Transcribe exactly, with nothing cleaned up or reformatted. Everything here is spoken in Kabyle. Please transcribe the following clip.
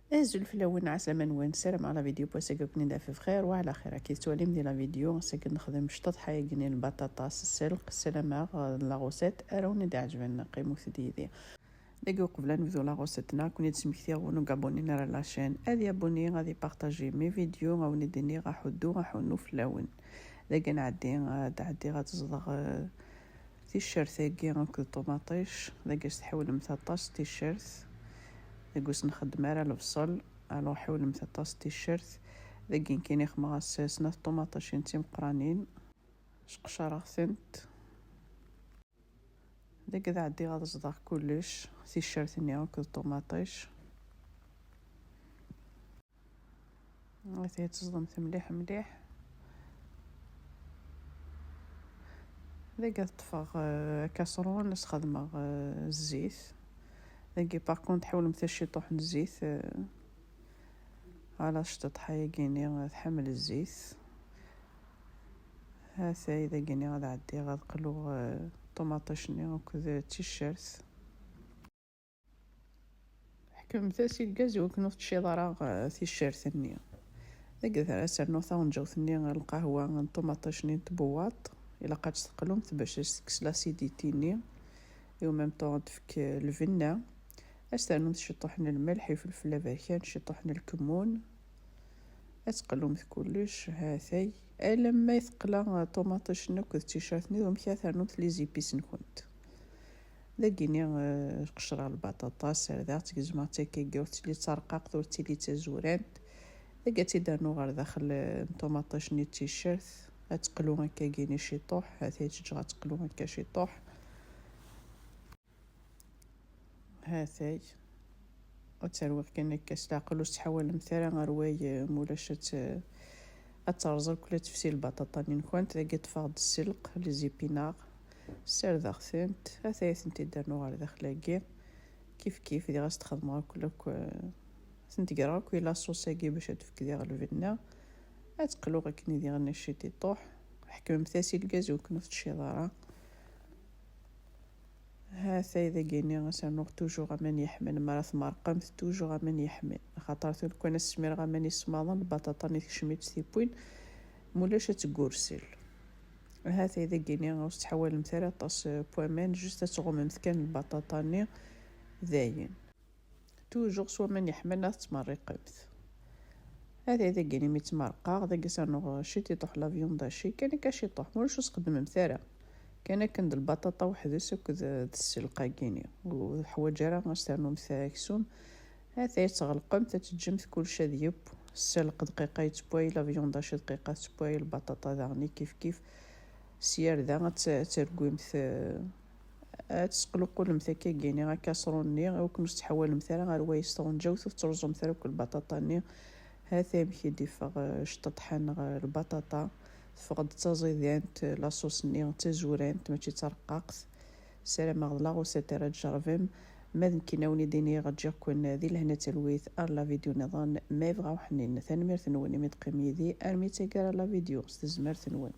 Azul fell-awen, ɛeslama-nwen, ssarameɣ la vidéo n wass-agi ad ken-id-taf bxir wa ɛla xir. Akka i tettwalim di la vidéo, ass-agi nexdem cṭeṭḥa-agi n lbaṭaṭa s sselq. Ssarameɣ, euh, la recette ara wen-id-iɛeǧben, qqimet-d yid-i. Dagi uqbel ad nebdu la recette-nneɣ, ad ken-id-smektiɣ win ur abonné ara la chaîne, ad yabonné, ad ipartaji mes vidéos, ad wen-id-iniɣ aḥuddu, aḥunnu fell-awen. Dagi ad nɛeddi, ad ɛeddiɣ ad ẓḍeɣ, euh, ticcert-agi akked ṭumaṭic. Dagi s tḥawlemt aṭas ticcert, dagi ur s-nxeddem ara lebṣel, alors ḥawlemt aṭas ticcert. Dagi nekkini xedmeɣ-as snat ṭumaṭicin d timeqranin, sqecreɣ-tent. Dagi ad ɛeddiɣ ad ẓḍeɣ kullec, ticcert-nni akked ṭumaṭic. Ata teẓḍemt mliḥ mliḥ. Dagi ad ṭṭfeɣ, euh, akaṣrun, ad s-xedmeɣ, euh, zzit. Dagi par contre ḥawlemt ciṭuḥ n zzit, euh, ala cṭeṭḥa-yagi-ni tḥemmel zzit. Hatay dagi-ni ad ɛeddiɣ ad qluɣ, euh, ṭumaṭic-nni akked ticcert. Ḥekmemt-as i lgaz i wakken ur tecciḍ ara, eh, ticcert-nni. Dagi ad as-rnuɣ taɣenǧawt-nni n lqahwa n ṭumaṭic-nni n tbewwaṭ. Ilaq ad tt-teqlumt bac ad s-tekkes l'acidité-nni. Et en même temps ad tefk, eh, lbenna. Ad s-ternumt ciṭuḥ n lmelḥ, ifelfel aberkan, ciṭuḥ n lkemmun. Ad teqlumt kullec, hatay. Alamma i teqla, eh, ṭumaṭic-nni akked ticcert-nni, d umek ara ternumt les épices-nkent. Dagi-ni, eh, qecreɣ lbaṭaṭa, serdeɣ-tt, gezmeɣ-tt akkagi, ur tettili d tarqaqt, ur tettili d tazurant. Dagi ad tt-id-rnuɣ ɣer daxel, eh, n ṭumaṭic-nni d ticcert. Ad teqlu akkagi-ni ciṭuḥ, hatay ttejjeɣ ad teqlu akka ciṭuḥ. Hatay. Ad tt-rwiɣ kan akka s leɛqel, ur tettḥawalemt ara rrway, eh, mulac ad tt-, ad terẓ akk la tefsi lbaṭaṭa-nni-nkent. Dagi ṭṭfeɣ-d sselq, les épinards, ssardeɣ-tent. Hatay ad tent-id-rnuɣ ɣer daxel-agi. Kif kif, diɣ ad s-t-xedmeɣ akk, akk, eh, ad tent-greɣ akk i la sauce-agi bac ad tefk diɣ lbenna. Ad tt-qluɣ akken i diɣen ciṭuḥ. Ḥekmemt-as i lgaz i wakken ur tecciḍ ara. Hatay dagi-ni ad s-rnuɣ toujours aman yeḥman, mi ara tmerqemt toujours aman yeḥman, axaṭer tura lukan ad s-smireɣ aman isemmaḍen, lbaṭaṭa-nni tekcem-itt tiwwin, mulac ad teggursel. Hatay dagi-ni ur tettḥawalemt ara aṭas n waman, juste ad tɣummemt kan lbaṭaṭa-nni, dayen. Toujours s waman yeḥman ad tettmerriqemt. Hatay dagi-ni mi ttmerqeɣ, dagi ad s-rnuɣ ciṭuḥ la viande hachée, kan akka ciṭuḥ, mulac ur s-txeddmemt ara. Kan akken d lbaṭaṭa weḥd-s akked d sselq-agi-ni. Ur teḥwaǧ ara ad s-ternumt aksum. Hatay ad tɣelqemt, ad teǧǧemt kullec ad yeww. Sselq dqiqa yettewway, la viande hachée dqiqa tettewway, lbaṭaṭa daɣen kif kif. S yirden ad tt-, ad tergwimt, eh, ad tesqluqulemt akkagi-ni akaṣru-nni, i wakken ur tettḥawalemt ara rrway s tɣenǧawt, ur tettruẓumt ara akk lbaṭaṭa-nni. Hatay amek i d-iffeɣ, eh, cṭeṭḥa neɣ lbaṭaṭa. Teffeɣ-d d taẓidant, la sauce-nni d tazurant, mačči d tarqaqt. Ssarameɣ d la recette ara tjerrbem. Ma d nekkini ad wen-id-iniɣ ǧǧiɣ-ken di lehna d talwit ar la vidéo nniḍen, ma yebɣa uḥnin. Tanemmirt-nwen imi d-teqqim yid-i armi d taggara la vidéo s tezmert-nwen.